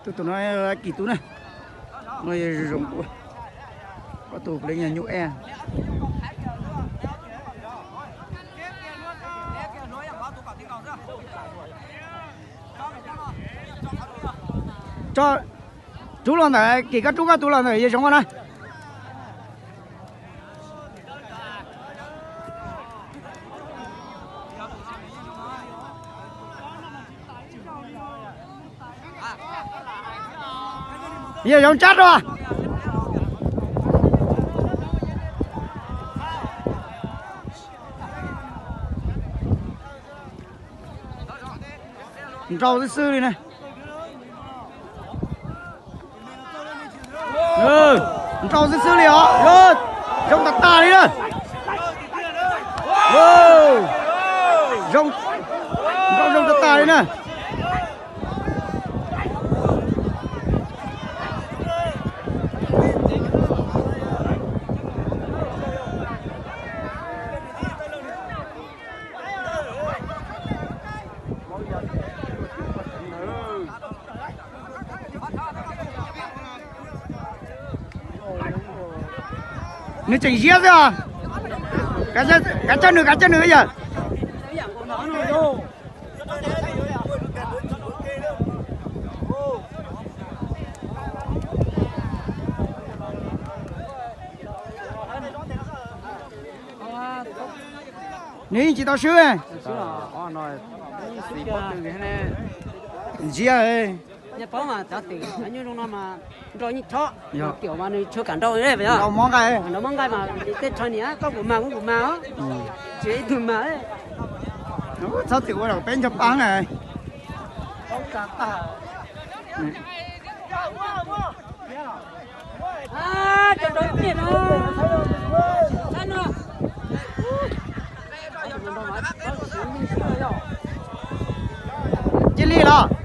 Tus no Kim Tub na, no yog zoo, ob tug puav leej yog nyuj ej. Rub los ntawm, Kim, koj rub koj tus los ntawm yawg Zoov na. Yawg Zoov tsab rau. Nrau xwb xwb li na. Nrau xwb xwb li os. Zoo tas tas li na. Zoo, nrau zoo tas tas li na. Nws tseem ziab xwb os. Kav tsij nws, kav tsij nws yawg. Nws yeej tsis tau swb. Ntsia, nrau mob nqaij, nrau mob nqaij mas tej rho niam koj kuv mas kuv kuv mas, tsis ib tug mas. Txhob txwm ua peb ncho pab na. Cia li los.